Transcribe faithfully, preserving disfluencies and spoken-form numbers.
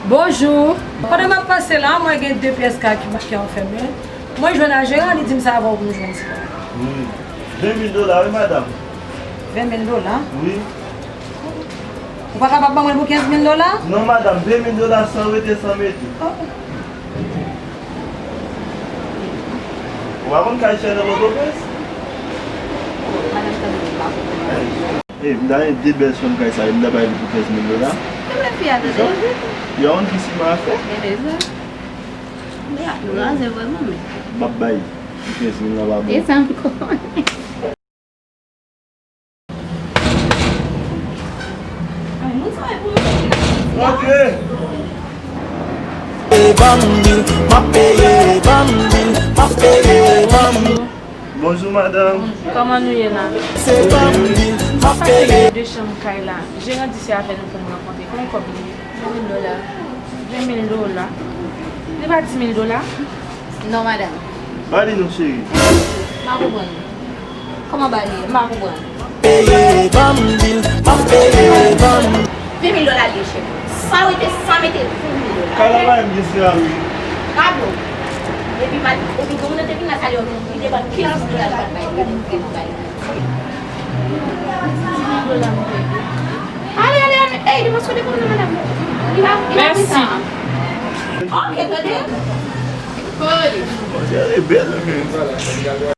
Bonjou. Pandan m ap pase la, mwen gen de pyès kay ki, ki anfème. Mwen jwenn a jeran, li di m se avè w pou m jwenn ti kay. Wi. Ven mil dola, wi, madanm. Ven mil dola? Wi. Ou pa kapab ban mwen l pou kenz mil dola? Non, madanm, ven mil dola san rete, san mete. Oh. Ou pa konn kay chè nan Pòtoprens? Madanm, tande, m pa konprann. E, m ta gen de bèl chanm kay sa, e m ta bay li pou kenz mil dola. Ki lè fi a tande? Yon moun ki siman afè. Gade sa. Ya, nou raze vrèman, men. M ap bay pou kenz mil la pa bon. E sa m konnen. Rantre! Ban m bil, m ap peye, ban m bil, m ap peye, ban m. Bonjou, madanm. Kòman nou ye la? Se ban m bil, m ap peye. De chanm kay la. Jeran di se avè nou pou n rankontre. Konbyen kòb li ye? Ven mil dola. Ven mil dola? Li pa di mil dola? Non, madanm. Ba li non, cheri. M pa konprann. Kòman ba li? M pa konprann. Peye, ban m bil, m ap peye, ban m. Ven mil dola li ye, cheri. San rete, san mete, ven mil dola. Kay la pa menm gen seramik. Pablo. Epi, epi gen moun nan te vin la, sa yo, li te ban kilès mil dola li pa t bay. Gade, gade, gade. Ale, ale, ale. Ey, li pa sou dekouvri nan madanm. Li pa, li pa fè sa. Mèsi. Ok, tande. Kole. Monchè, li bèl, men.